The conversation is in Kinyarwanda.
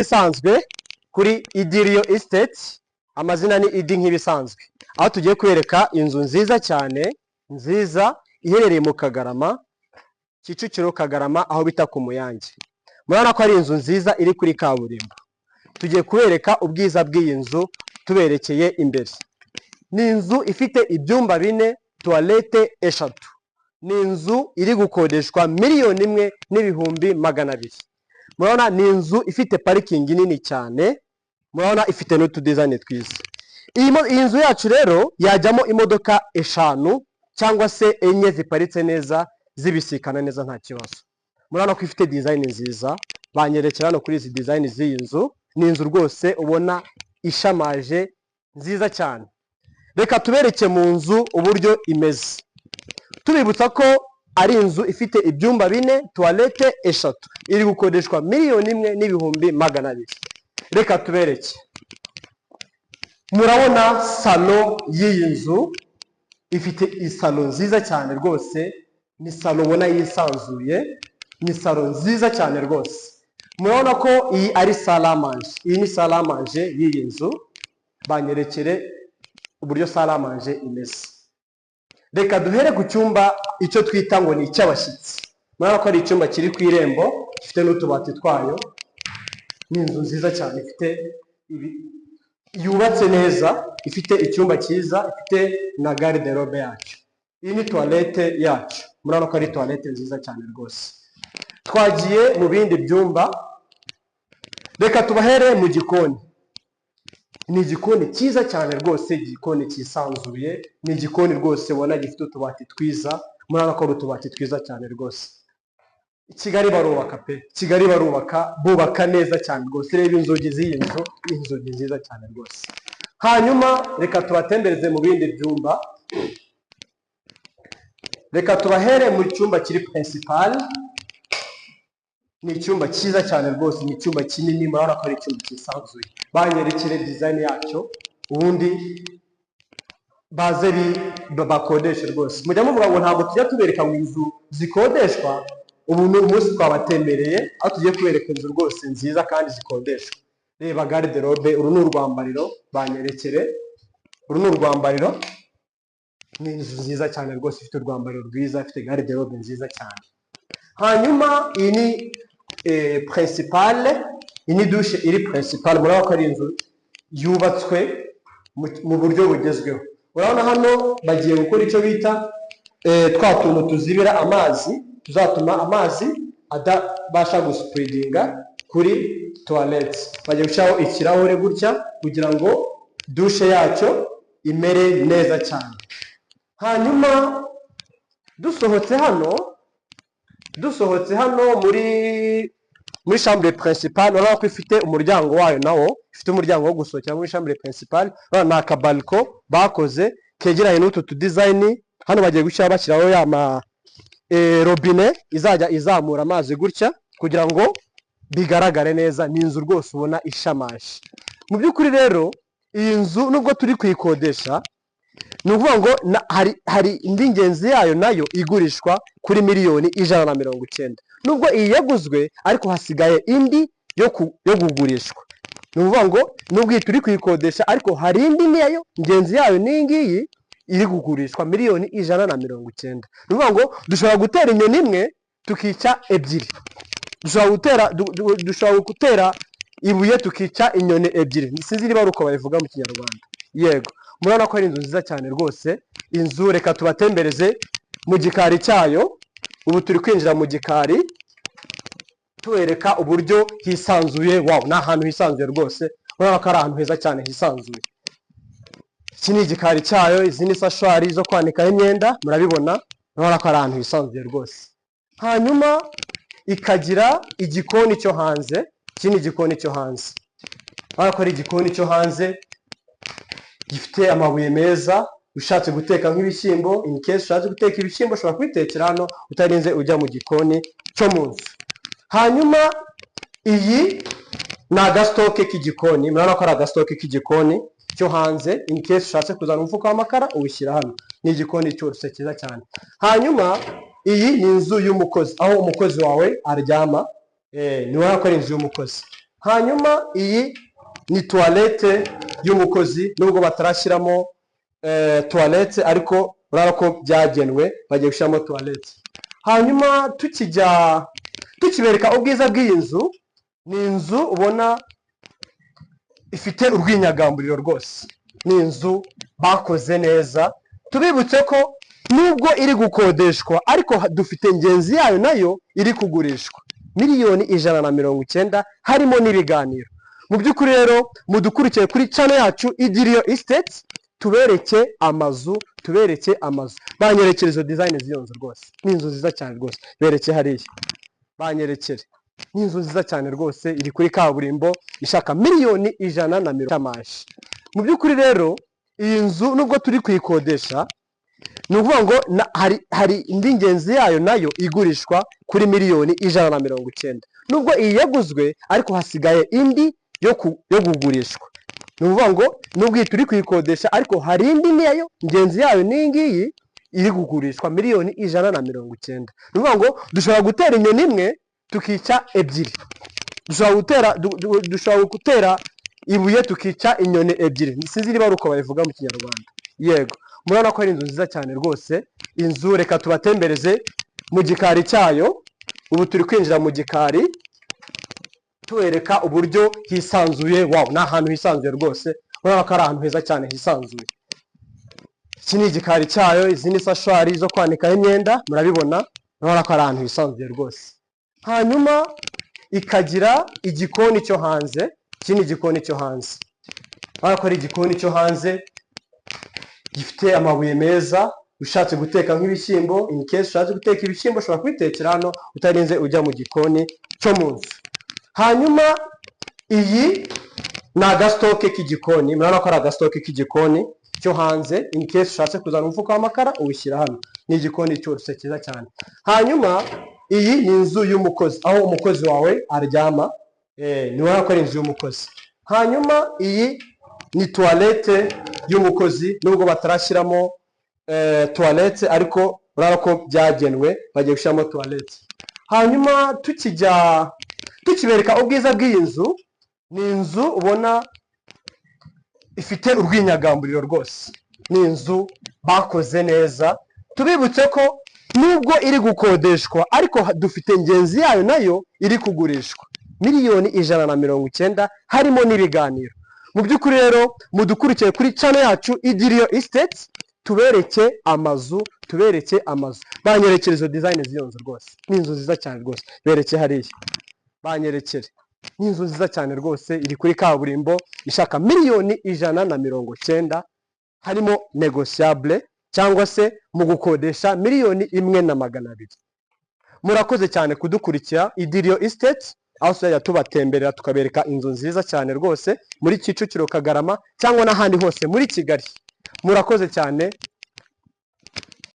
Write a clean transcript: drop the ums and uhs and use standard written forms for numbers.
Isanzwe kuri Idi Real Estate, amazina ni Idi nk'ibisanzwe, aho tugiye kwereka inzu nziza cyane, nziza, iherereye mu Kagarama, Kicukiro Kagarama, aho bita ku Muyange. Murabona ko ari inzu nziza iri kuri kaburimbo. Tugiye kubereka ubwiza bw'iyi nzu tuberekeye imbere. Ni inzu ifite ibyumba bine, toilette eshatu. Ni inzu iri gukodeshwa 1,200,000. Murabona ni inzu ifite parking nini cyane, murabona ifite n'utudesign twiza. Iyi nzu yacu rero yajyamo imodoka eshanu cyangwa se enye ziparitse neza, zibisikana neza, nta kibazo. Murabona ko ifite design nziza. Banyerekera hano kuri izi design z'iyi nzu. Ni inzu rwose ubona ishamaje, nziza cyane. Reka tubereke mu nzu uburyo imeze, tubibutsa ko ari inzu ifite ibyumba bine, toilette eshatu, iri gukodeshwa 1,200,000. Reka tubereke. Murabona salon y'iyi nzu, ifite isalon nziza cyane rwose. Ni salon ubona yisanzuye, ni salon nziza cyane rwose. Murabona ko iyi ari salle à manger, iyi ni salle à manger y'iyi nzu. Banyerekere uburyo salle à manger imeze. Reka duhere ku cyumba icyo twita ngo ni icy'abashyitsi. Murabona ko ari icyumba kiri ku irembo, gifite n'utubati twayo. Ni inzu nziza cyane ifite yubatse neza, ifite icyumba cyiza, ifite na garde-robe yacyo. Iyi ni toilette yacu, murabona ko ari toilette nziza cyane rwose. Twagiye mu bindi byumba, reka tubahere mu gikoni. Ni igikoni cyiza cyane rwose, igikoni cyisanzuye. Ni igikoni rwose ubona gifite utubati twiza. Murabona ko ari utubati twiza cyane rwose. Kigali barubaka pe, Kigali barubaka, bubaka neza cyane rwose. Reba inzugi z'iyi nzu, ni inzugi nziza cyane rwose. Hanyuma reka tubatembereze mu bindi byumba. Reka tubahere mu cyumba kiri principal. Ni icyumba cyiza cyane rwose, ni icyumba kinini. Murabona ko ari icyumba cyisanzuye. Banyerekere design yacyo, ubundi baze bakodeshe rwose. Mujya muvuga ngo ntabwo tujya tubereka ngo inzu zikodeshwa. Ubu ni umunsi twabatembereye, aho tugiye kubereka inzu rwose nziza kandi zikodeshwa. Reba garde-robe, uru ni urwambariro. Banyerekere, uru ni urwambariro. Ni inzu nziza cyane rwose, ifite urwambariro rwiza, ifite garde-robe nziza cyane. Hanyuma iyi ni principale, iyi ni douche iri principale. Murabona ko ari inzu yubatswe mu buryo bugezweho. Urabona hano bagiye gukora icyo bita twa tuntu tuzibira amazi, tuzatuma amazi adabasha guspreadinga kuri toilette. Bagiye gushyiraho ikirahure gutya kugira ngo douche yacyo imere neza cyane. Hanyuma dusohotse hano muri chambre principale, urabona ko ifite umuryango wayo nawo, ifite umuryango wo gusohokera muri chambre principale. Urabona ni akabalcon bakoze kegeranye n'utu tudesign. Hano bagiye gushyira bashyiraho ya ma robine izajya izamura amazi gutya kugira ngo bigaragare neza. Ni inzu rwose ubona ishamaje. Mu by'ukuri rero iyi nzu, nubwo turi kuyikodesha, ni ukuvuga ngo hari indi ngenzi yayo nayo igurishwa kuri 190,000,000. Nubwo iyi yaguzwe, ariko hasigaye indi yo kugurishwa. Ni ukuvuga ngo nubwo iyi turi kuyikodesha, ariko hari indi nayo ngenzi yayo n'iyi ngiyi iri kugurishwa 190,000,000. Ni ukuvuga ngo dushobora gutera inyoni imwe tukica ebyiri, dushobora gutera ibuye tukica inyoni ebyiri. Sinzi niba ari uko babivuga mu Kinyarwanda. Yego, murabona ko ari inzu nziza cyane rwose. Inzu, reka tubatembereze mu gikari cyayo. Ubu turi kwinjira mu gikari, tubereka uburyo hisanzuye. Wow, ni ahantu hisanzuye rwose. Urabona ko ari ahantu heza cyane hisanzuye. Iki ni igikari cyayo, izi ni séchoir zo kwanikaho imyenda. Murabibona, urabona ko ari ahantu hisanzuye rwose. Hanyuma ikagira igikoni cyo hanze. Iki ni igikoni cyo hanze. Urabona ko ari igikoni cyo hanze gifite amabuye meza. Ushatse guteka nk'ibishyimbo, in case ushatse guteka ibishyimbo, ushobora kubitekera hano utarinze ujya mu gikoni cyo mu nzu. Hanyuma iyi ni agastock k'igikoni. Murabona ko ari agastock k'igikoni cyo hanze. In case ushatse kuzana umufuka w'amakara, uwushyira hano. Ni igikoni cyose cyiza cyane. Hanyuma iyi ni inzu y'umukozi, aho umukozi wawe aryama. Ni ko ari inzu y'umukozi. Hanyuma iyi ni toilette y'umukozi, nubwo batarashyiramo toilette, ariko urabona ko byagenwe, bagiye gushyiramo toilette. Hanyuma tukijya tukibereka ubwiza bw'iyi nzu, ni inzu ubona ifite urwinyagamburiro rwose, ni inzu bakoze neza. Tubibutse ko nubwo iri gukodeshwa, ariko dufite ngenzi yayo nayo iri kugurishwa 190,000,000, harimo n'ibiganiro. Mu by'ukuri rero, mudukurikiye kuri channel yacu Idiriyo Estate, tubereke amazu, tubereke amazu. Banyerekere izo design z'iyo nzu rwose, ni inzu nziza cyane rwose. Bereke hariya, banyerekere, ni inzu nziza cyane rwose, iri kuri kaburimbo, ishaka 150,000,000. Mu by'ukuri rero, iyi nzu nubwo turi kuyikodesha, ni ukuvuga ngo hari indi ngenzi yayo nayo igurishwa kuri 190,000,000. Nubwo iyi yaguzwe, ariko hasigaye indi yo kugurishwa. Ni ukuvuga ngo nubwo iyi turi kuyikodesha, ariko hari indi nayo ngenzi yayo n'iyi ngiyi iri kugurishwa 190,000,000. Ni ukuvuga ngo dushobora gutera inyoni imwe tukica ebyiri, dushobora gutera ibuye tukica inyoni ebyiri, sinzi niba ari uko babivuga mu Kinyarwanda. Yego, murabona ko ari inzu nziza cyane rwose. Inzu reka tubatembereze mu gikari cyayo. Ubu turi kwinjira mu gikari, tubereka uburyo hisanzuye. Wow, ni ahantu hisanzuye rwose, urabona ko ari ahantu heza cyane hisanzuye. Iki ni igikari cyayo, izi ni séchoir zo kwanikaho imyenda, murabibona, urabona ko ari ahantu hisanzuye rwose. Hanyuma ikagira igikoni cyo hanze. Iki ni igikoni cyo hanze, urabona ko ari igikoni cyo hanze gifite amabuye meza. Ushatse guteka nk'ibishyimbo, in case ushatse guteka ibishyimbo, ushobora kubitekera hano utarinze ujya mu gikoni cyo mu nzu. Hanyuma iyi ni agastock k'igikoni, murabona ko ari agastock k'igikoni cyo hanze. In case ushatse kuzana umufuka w'amakara, uwushyira hano. Ni igikoni cyose cyiza cyane. Hanyuma iyi ni inzu y'umukozi, aho umukozi wawe aryama. Ni ko ari inzu y'umukozi. Hanyuma iyi ni toilette y'umukozi, nubwo batarashyiramo toilette, ariko urabona ko byagenwe, bagiye gushyiramo toilette. Hanyuma tukijya tukibereka ubwiza bw'iyi nzu, ni inzu ubona ifite urwinyagamburiro rwose, ni inzu bakoze neza. Tubibutse ko nubwo iri gukodeshwa, ariko dufite ngenzi yayo nayo iri kugurishwa 190,000,000, harimo n'ibiganiro. Mu by'ukuri rero, mudukurikiye kuri channel yacu Idiriyo Estate, tubereke amazu, tubereke amazu. Banyerekere izo design z'iyo nzu rwose, ni inzu nziza cyane rwose. Bereke hariya, banyerekere, ni inzu nziza cyane rwose, iri kuri kaburimbo, ishaka 190,000,000, harimo négociable, cyangwa se mu gukodesha 1,200,000. Murakoze cyane kudukurikira Idiriyo Estate, aho tuzajya tubatemberera tukabereka inzu nziza cyane rwose muri Kicukiro, Kagarama cyangwa n'ahandi hose muri Kigali. Murakoze cyane.